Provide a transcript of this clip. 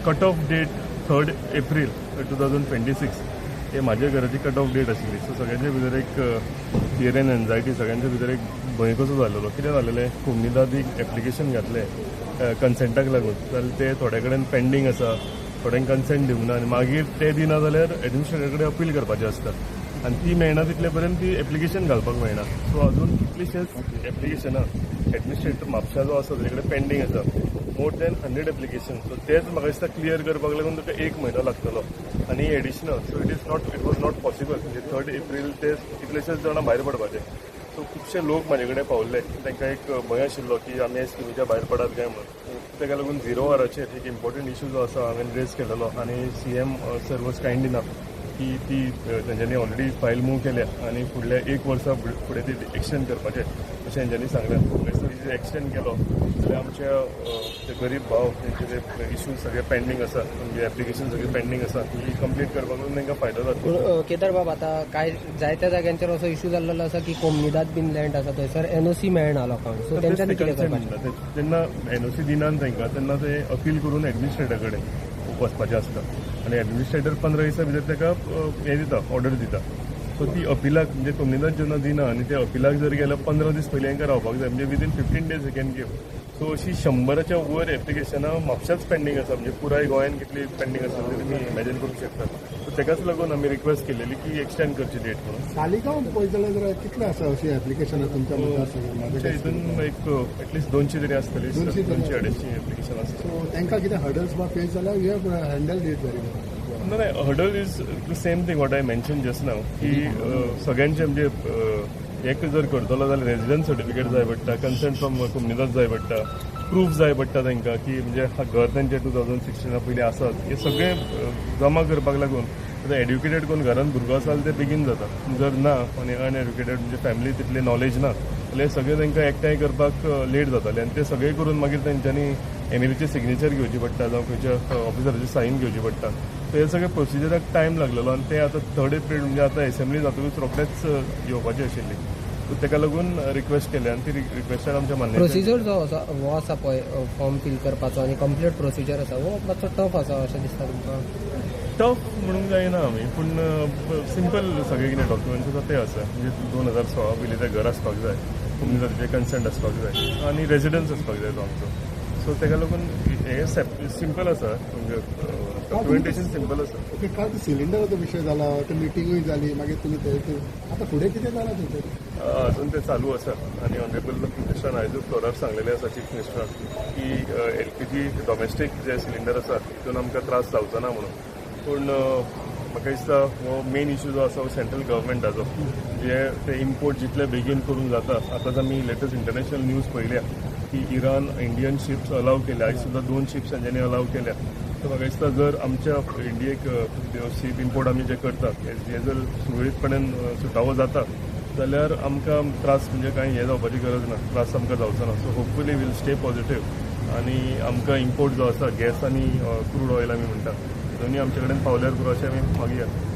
Cut off date 3rd April 2026 हे म्हाज्या घराची कट ऑफ डेट आशिल्ली. सो सगळ्यांच्या भितर एक फियर एन्ड एन्जायटी, सगळ्यांच्या भितर एक भंय कसो जालेलो. कितें जालेलें, कोमनिदादीक एप्लिकेशन घातलें कन्सेंटाक लागून, जाल्यार ते थोड्या कडेन पेंडींग आसा, थोड्यांक कन्सेंट दिवंक ना आनी मागीर ते दिना जाल्यार एडमिनिस्ट्रेटर कडेन अपील करपाचें आसता आनी ती मेळना तितले पर्यंत ती एप्लिकेशन घालपाक मेळना. सो अजून कितलीशेच एप्लिकेशनां एडमिनिस्ट्रेटर म्हापशा जो आसा ताजे कडेन पेंडींग आसा, मोर दॅन 100 एप्लिकेशन. सो तेच म्हाका दिसता क्लियर करपाक लागून तुका एक म्हयनो लागतलो आनी additional. So it was not possible, म्हणजे 3rd April ते कितलेशेच जाणां भायर पडपाचे. सो खुबशे लोक म्हाजे कडेन पावल्ले, तांकां एक भंय आशिल्लो की आमी ह्या स्किमीच्या भायर पडात काय म्हणून. ताका लागून झिरो वराचेर एक इम्पॉर्टंट इशू जो आसा हांवें रेज केलेलो आनी CM sir was kind enough की ती तेंच्यांनी ऑलरेडी फायल मूव केल्या आनी फुडल्या एक वर्सा फुडें ती एक्सटेंड करपाचें अशें तेंच्यांनी सांगलें. म्हाका एक्सटेंड केलो जाल्यार आमच्या ते गरीब भाव तेंचे ते इशूज सगळे पेंडींग आसा, म्हणजे एप्लिकेशन सगळे पेंडींग आसा, ती कंप्लीट करपाक तांकां फायदो जातलो. पूण केदार बाब, आतां कांय जायत्या जाग्यांचेर असो इशू जाल्लो आसा की कोमनिदाद बीन लँड आसा, थंयसर एनओसी मेळना लोकांक, सो तेंच्यांनी कितें करपाचें? जेन्ना एनओसी दिनात तांकां तेन्ना ते अपील करून एडमिनिस्ट्रेटर कडेन वचपाचें आसता आनी एडमिनिस्ट्रेटर 15 दिसां भितर ताका हें दिता, ऑर्डर दिता. सो ती अपिलाक, म्हणजे कोमनिदाद जेन्ना दिना आनी ते अपिलाक जर गेल्यार 15 दीस पयलीं तांकां रावपाक जाय, म्हणजे within 15 days can give. So अशी 100च्या वयर एप्लिकेशनां म्हापशाच पेंडींग आसा, म्हणजे पुराय गोंयान कितली पेंडींग आसा ते तुमी इमॅजीन करूंक शकता. सो ताकाच लागून आमी रिक्वेस्ट केलेली की एक्सटेंड करची डेट म्हणून. सालिगांव पळयत जाल्यार कितले आसा अशी एप्लिकेशनां तुमच्या आमच्या मतदारसंघात? हितून एक एटलिस्ट 200 तरी आसतली. 200 तरी. 200 250 एप्लिकेशन आसतली. सो तांकां कितें हर्डल्स बा फेस जाल्यार you have handle it very well. नाही, hurdle is the same thing what I mention just now की सगळ्यांचे म्हणजे एक जर करतलो जाल्यार रेजिडन्स सर्टिफिकेट जाय पडटा, कन्संट फ्रॉम कोमनिदाद जाय पडटा, प्रूफ जाय पडटा तांकां की म्हणजे घर तांचे 2016 पयलीं आसात. हे सगळें जमा करपाक लागून आतां एड्युकेटेड कोण घरान भुरगो आसा जाल्यार ते बेगीन जाता, जर ना आनी अनएड्युकेटेड, म्हणजे फॅमिली तितली नॉलेज ना जाल्यार सगळें तांकां एकठांय करपाक लेट जातालें आनी ते सगळें करून मागीर तेंच्यांनी एमएलएचे सिग्नेचर घेवची पडटा जावं खंयच्या ऑफिसराचे सायन घेवची पडटा. सो हे सगळे प्रोसिजराक टायम लागलेलो आनी ते आतां 3rd April म्हणजे आतां एसेंब्ली जातकूच रोखडेच येवपाची आशिल्ली. सो ताका लागून रिक्वेस्ट केली आनी ती रिक्वेस्टाक आमच्या मान्य. प्रोसिजर जो आसा हो आसा पळय, फॉर्म फील करपाचो आनी कंप्लीट प्रोसिजर आसा, हो मातसो टफ आसा अशें दिसता तुमकां? टफ म्हणूंक जायना आमी, पूण सिंपल सगळे कितें डॉक्युमेंट्स आसा ते आसा. म्हणजे 2016 पयलीं तें घर आसपाक जाय, कोमनिदादीचें कन्संट आसपाक जाय आनी रेजिडन्स आसपाक जाय तो आमचो. सो ताका लागून हें सिंपल आसा, म्हणजे डॉक्युमेंटेशन सिंपल आसा. ओके, काल सिलिंडराचो विशय जाला, ते मिटिंगूय जाली, मागीर तुमी ते आतां फुडें कितें जालां थंयसर? अजून ते चालू आसा आनी ऑनरेबल मिनिस्टरान आयजूच फ्लोरार सांगलेलें आसा, चीफ मिनिस्टरान, की एलपीजी डॉमेस्टीक जे सिलिंडर आसा हितून आमकां त्रास जावचो ना म्हणून. पूण म्हाका दिसता हो मेन इशू जो आसा हो सेंट्रल गव्हर्मेंटाचो, जे ते इम्पोर्ट जितले बेगीन करूंक जाता. आतांच आमी लेटस्ट इंटरनॅशनल न्यूज पळयल्या की इराण इंडियन शिप्स अलाव केल्या, आयज सुद्दां दोन शिप्स तांच्यांनी अलाव केल्या. सो म्हाका दिसता जर आमच्या इंडियेक शीप इम्पोर्ट आमी जे करतात हे जर सुरळीतपणान सुटावो जाता जाल्यार आमकां त्रास, म्हणजे कांय हें जावपाची गरज ना, त्रास आमकां जावचो ना. So hopefully we'll stay positive आनी आमकां इम्पोर्ट जो आसा गॅस आनी क्रूड ऑयल आमी म्हणटा, दोन्ही आमचे कडेन पावल्यार पुरो अशें आमी मागया.